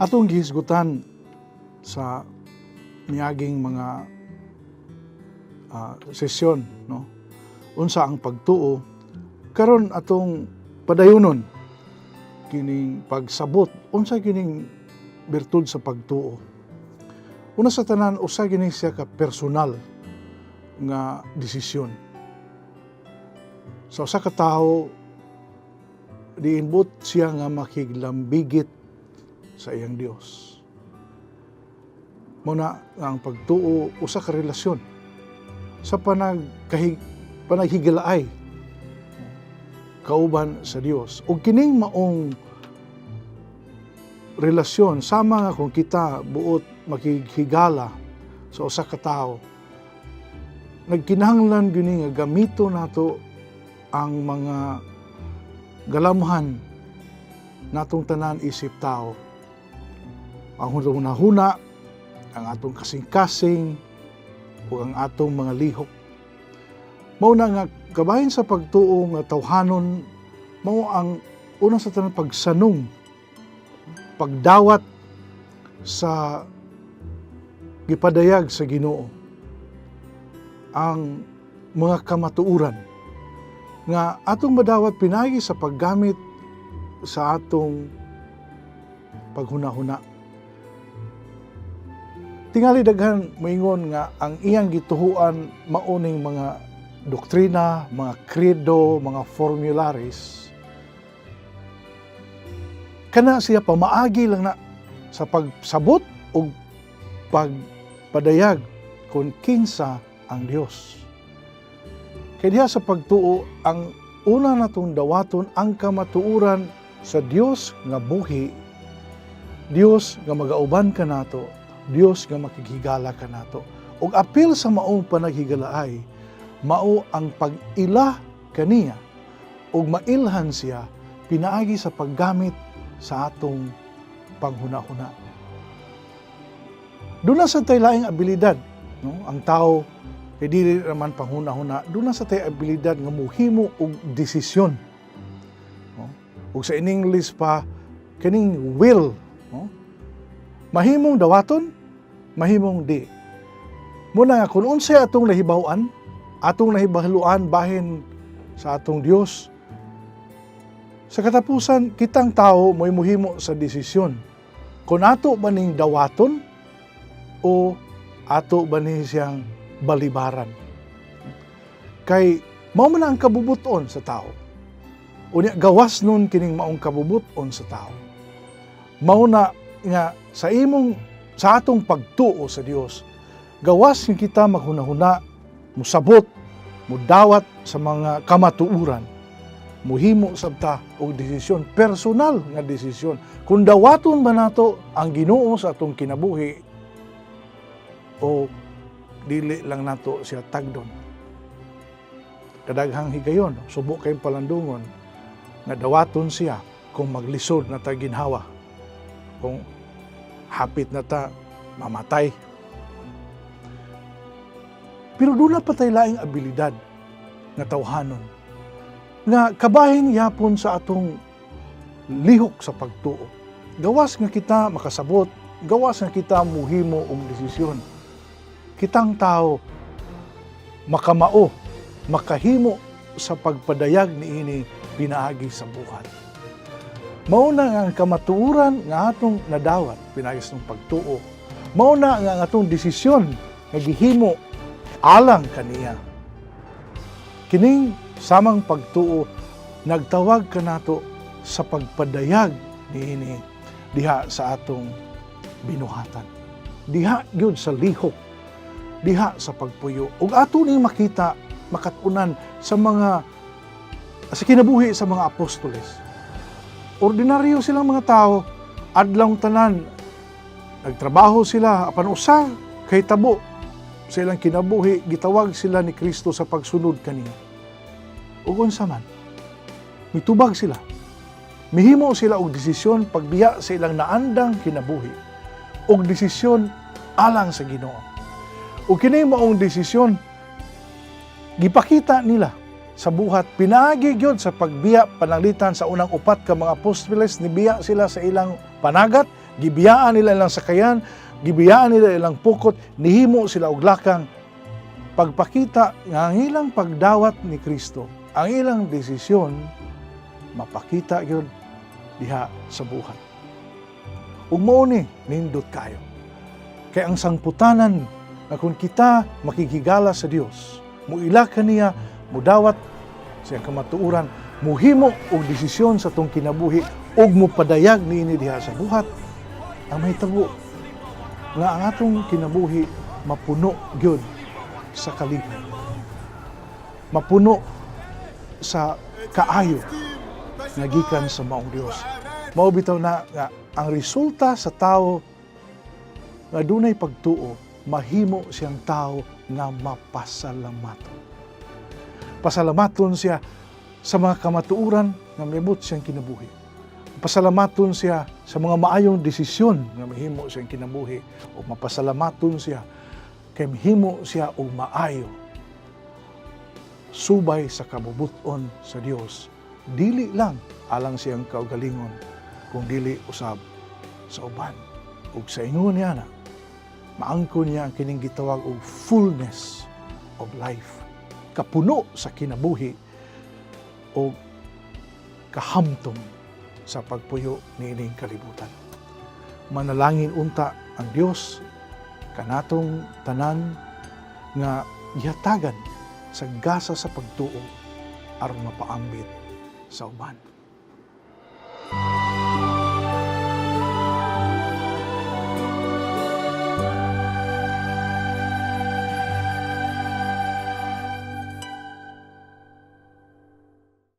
Atong gihisgutan sa miaging mga sesyon, no, unsa ang pagtuo. Karon atong padayunon kining pagsabot unsa kining birtud sa pagtuo. Una sa tanan, usa gini siya ka personal nga desisyon sa usa ka tawo diinbot siya nga makiglambigit sa iyang Dios. Muna nga ang pagtuo usa ka relasyon sa panaghigilaay kauban sa Dios. Ug kining maong relasyon, sama nga kung kita buot makighigala sa usa ka tawo, nagkinahanglan gyud nga gamito nato ang mga galamhan natong tanan isip tao, ang hunahuna, ang atong kasing-kasing ug ang atong mga lihok. Mao na nga kabahin sa pagtuo nga tawhanon, mao ang una sa tanan pagsanong, pagdawat sa gipadayag sa Ginoo, ang mga kamatuoran nga atong madawat pinagi sa paggamit sa atong paghunahuna. Tingali daghan moingon nga ang iyang gituhuan mauning mga doktrina, mga credo, mga formularies. Kana siya pamaagi lang na sa pagsabot o pagpadayag kung kinsa ang Dios. Kaya diha sa pagtuo, ang una natong dawaton ang kamatuoran sa Dios nga buhi, Dios nga magauban kanato, Dios nga makighigala kanato. Ug apil sa maong panaghigalaay, mao ang pag-ila kaniya ug mailhan siya pinaagi sa paggamit sa atong panghuna-huna. Duna sa tay laing abilidad, no? Ang tao kay dili raman panghuna-huna, duna sa tay abilidad nga muhimo og desisyon. No? Ug sa in English pa kining will, no? Mahimong dawaton, mahimong di. Muna nga kung unsay atong nahibaw-an, atong nahibaluan bahin sa atong Dios, sa katapusan, kitang tao mo'y muhimo sa desisyon. Kung ato ba ning dawaton o ato ba ni siyang balibaran. Kay mao man ang kabubuton sa tao. Unya gawas nun kining maong kabubuton sa tao. Mao na nga sa atong pagtuo sa Dios, gawas nga kita maghunahuna, musabot, mudawat sa mga kamatuoran, muhimo sab ta og desisyon, personal nga desisyon. Kung dawaton ba nato ang Ginoo sa atong kinabuhi o dili lang nato siya tagdon. Kadaghang higayon, subo kayong palandungon nga dawaton siya kung maglisod na ta ginhawa, kung hapit na ta mamatay. Pero duna pa tay laing abilidad nga tawhanon nga kabahin yapon sa atong lihok sa pagtuo. Gawas nga kita makasabot, gawas nga kita muhimo og desisyon, kitang tao makamao, makahimo sa pagpadayag niini pinaagi sa buhat. Mao na nga ang kamatuoran nga atong nadawat pinaagi sa pagtuo. Mao na nga ang atong desisyon nga gihimo alang kaniya. Kining samang pagtuo nagtawag kanato sa pagpadayag niini diha sa atong binuhatan. Diha gyud sa lihok, diha sa pagpuyo. Ug ato ning makita makat-unan sa kinabuhi sa mga apostoles. Ordinaryo silang mga tao, adlaw tanan. Nagtrabaho sila apan usa kay tabo sa ilang kinabuhi, gitawag sila ni Kristo sa pagsunod kaniya. Ug unsa man, mitubag sila. Mihimo sila og desisyon pagbiya sa ilang naandang kinabuhi og desisyon alang sa Ginoo. Ug kini maong desisyon, gipakita nila sa buhat pinaagi gyud sa pagbiya. Pananglitan sa unang upat ka mga apostoles, nibiya sila sa ilang panagat, gibiyaan nila ilang sakayan, gibiyaan nila ilang pukot, nihimo sila og lakang pagpakita nga ang ilang pagdawat ni Kristo, ang ilang desisyon, mapakita gyud diha sa buhat. Ug mao ni nindot kayo. Kay ang sangputanan nga kung kita makighigala sa Dios, muila kaniya, mudawat sa iyang kamatuoran, muhimo og desisyon sa atong kinabuhi ug mupadayag niini diha sa buhat, ang mahitabo nga ang atong kinabuhi mapuno gyud sa kalipay. Mapuno sa kaayo nga gikan sa maong Dios. Mao bitaw na nga ang resulta sa tao nga dunay pagtuo, mahimo siyang tao nga mapasalamaton. Pasalamaton siya sa mga kamatuoran nga miabot siyang kinabuhi. Pasalamaton siya sa mga maayong desisyon nga mahimo siyang kinabuhi o mapasalamaton siya kay mahimo siya og maayo subay sa kabubut-on sa Dios, dili lang alang siyang kaugalingon kung dili usab sa uban. Ug sa ingon niya na maangkon niya ang kining gitawag og fullness of life, kapuno sa kinabuhi o kahamtom sa pagpuyo niining kalibutan. Manalangin unta ang Dios kanatong tanan nga gihatagan sa gasa sa pagtuo aron mapaambit sa uban.